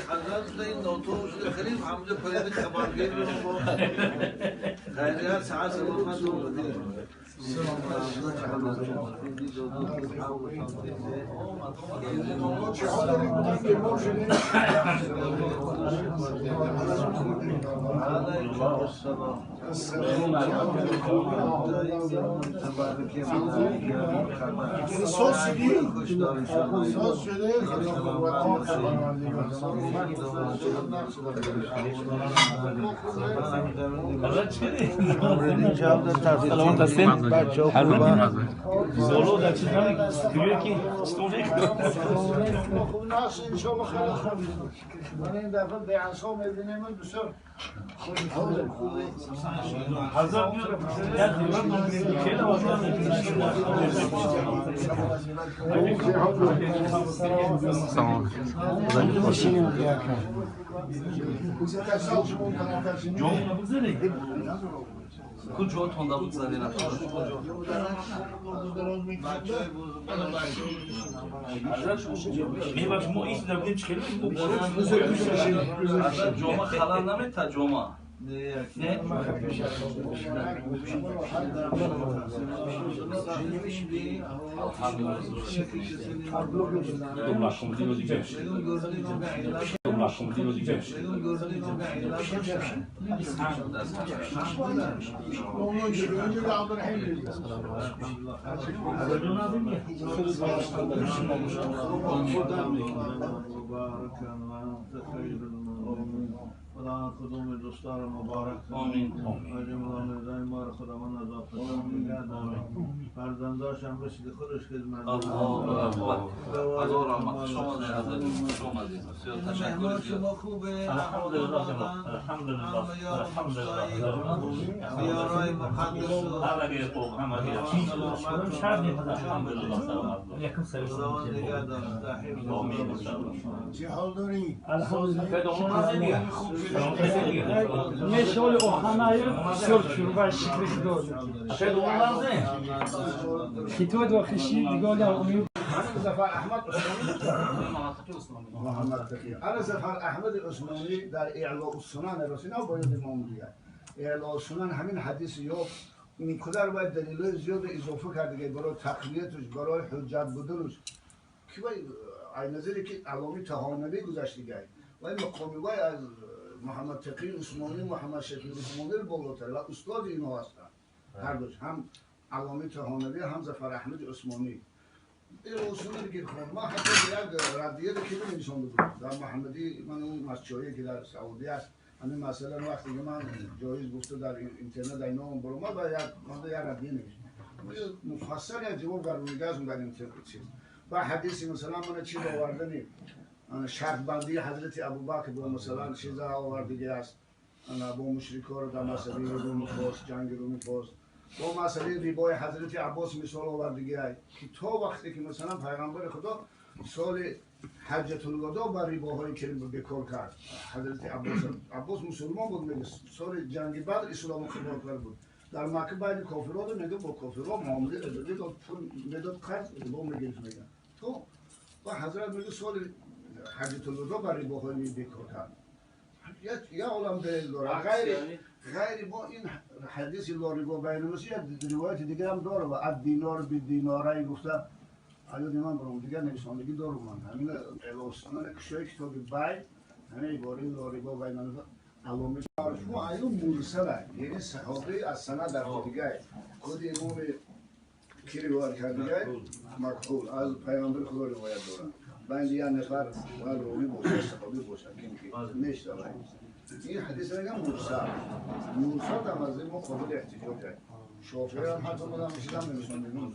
حضرت این نوتو شده خیلی همونجا پرید خبرگیر رو با خیریت ساعت سلامت رو بده. من این دفعه به عصا می‌بینیم بسیار خوشحالم. خوبه کجا تونده بود زنی نفر میبخش ما ایش نبودیم چه خیلی جمعه خلال نمید تا جمعه نه خدا کدوم دوستان مبارک آمین. آمین. ما خداوند از آفت نگه فرزنداش هم مثل خودش خدمت. الله اکبر. هزار رحمت شما شما زیاد تشکر. شما خوبه؟ الحمدلله الحمدلله الحمدلله. زیارای مقدس همه خوب همه الحمدلله سلامت. خداوند نگه داره. آمین. چه حال داری؟ الحمدلله. Meşhur Ohanayı sör şükrü Kitod و خشی دیگه امید زفر احمد عثمانی محمد تقی انا زفر احمد عثمانی در اعلاء السنن رسینا باید امام دیگه اعلاء السنن همین حدیث یافت اینقدر باید دلیل زیاد اضافه کرده که برای تقویتش برای حجت بودنش که باید نظری که علامی تهانوی گذشت دیگه و این مقامی وای از محمد تقی عثمانی محمد شفیع عثمانی رو بالاتر و استاد اینا هستند هر دوش هم علامی تهانوی هم زفر احمد عثمانی این اصولی که خب ما حتی یک ردیه که نمی‌نویسم بود در محمدی من اون مسجدی که در سعودی است همین مثلا وقتی که من جایز گفته در اینترنت اینا اون برو ما با یک من یک ردیه نوشتم مفصل یک جواب برمیگردم در اینترنت چیز و حدیثی مثلا من چیز آوردنی شرط بندی حضرت ابوبکر با مثلا چیزا آوردگی است با مشرکان رو در مسئله رومی فارس جنگ رومی فارس با مسئله ربای حضرت عباس مثال آوردگی است که تا وقتی که مثلا پیغمبر خدا سال حجة الوداع بر رباهایی که بکار کرد حضرت عباس عباس مسلمان بود میگه سال جنگ بدر اسلام قبول کرد بود در مکه بین کافران میگه با کافران معامله داد پول میداد قرض ربا میگرفت میگه تو و حضرت میگه سال حجة الوداع بر رباهای بکار کرد یه عالم دلیل داره غیر با این حدیث لا ربا بین الناس یک روایت دیگه هم داره و الدینار بالدینارین گفته یاد من برام دیگه نویسندگی دارم من همین اعلاء کشای کتاب بیع همین عباره لا ربا بین الناس علامه شما ایو مرسله یعنی صحابه از سند در دیگه خود امام کی روایت کرده دیگه مکحول از پیامبر خدا روایت داره بین یه نفر و راوی باشه صحابی باشه که نشته این حدیث میگم مرسل مرسل هم از ما قابل احتجاج است شافعی هم حتی مدام چیزام نمی‌شون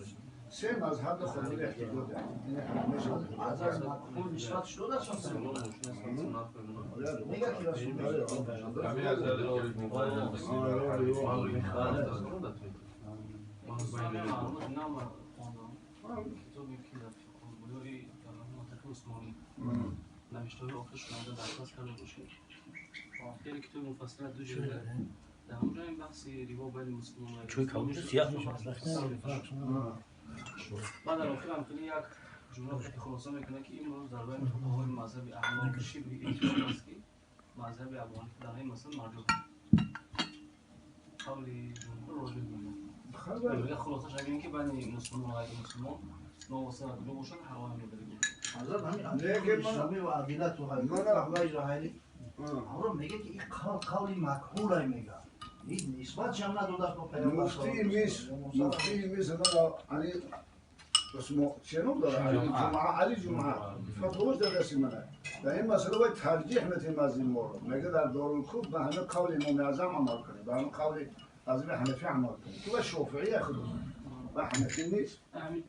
سه مذهب قابل احتجاج است از مکحول نسبت شده اصلا میگه که رسول الله نوشته‌های آخرش اومده درخواست کرده باشه. خیلی کتاب مفصل دو جلده. در اونجا این بحث ریبا بین مسلمان و چون کابوس سیاه میشه. بعد در آخر هم خیلی یک جمله که خلاصه میکنه که امروز در بین فقهای مذهب احناف شبه اتفاق است که مذهب ابو حنیفه در این مسئله مرجوح، قول جمهور راجح میمونه. میگه خلاصش این که بین مسلمان و غیر مسلمان نواسه دو باشن حرام میبره. حضرت همین لیکن من- اسلامی و عدالت و من- غیره غیره همراه میگه که این قول قول مکحول میگه، این نسبت هم نداده است با پیامبر. مفتی میس، مفتی میس من علی اسمه چه نام داره، علی جمعه، علی جمعه فتواش در دست منه. در این مسئله باید ترجیح میتیم از این مورد. میگه در دارالکوف به همه قول امام اعظم عمل کنه، به همه قول از حنفی عمل کنه، تو شافعی خود و حنفی نیست. همین